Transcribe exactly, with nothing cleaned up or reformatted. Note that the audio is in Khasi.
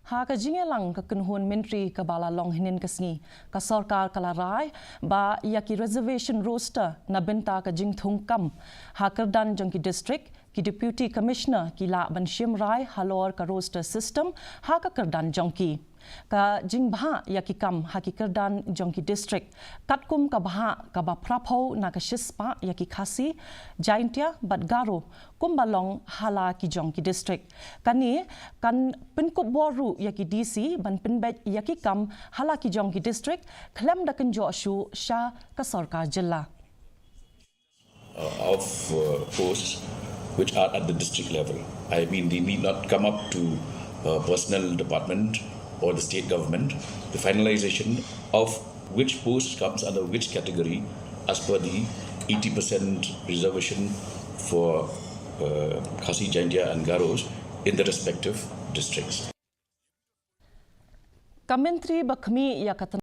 Ha ka jingïalang ka kynhun myntri kaba la long hynnin ka sngi, ka sorkar ka la rai ba ïa ki reservation roster na bynta ka jingthung kam ha kyrdan jong ki district, ki Deputy Commissioner ki lah ban shim rai halor ka roster system ha ka kyrdan jong ki. Ka jingbha ïa ki kam ha ki kyrdan jong ki district katkum ka bha kaba phraphew na ka shispah ïa ki Khasi, Jaintia bad Garo kumba long ha la ki jong ki district. Kane kan pynkup bor ruh ïa ki D C ban pynbeit ïa ki kam ha la ki jong ki district khlem da kynjoh shuh sha ka sorkar jylla. Uh, of uh, posts which are at the district level. I mean, they need not come up to uh, personnel department or the state government. The finalization of which post comes under which category as per the eighty percent reservation for uh, Khasi, Jaintia and Garos in the respective districts. Ka Myntri ba khmih ïa ka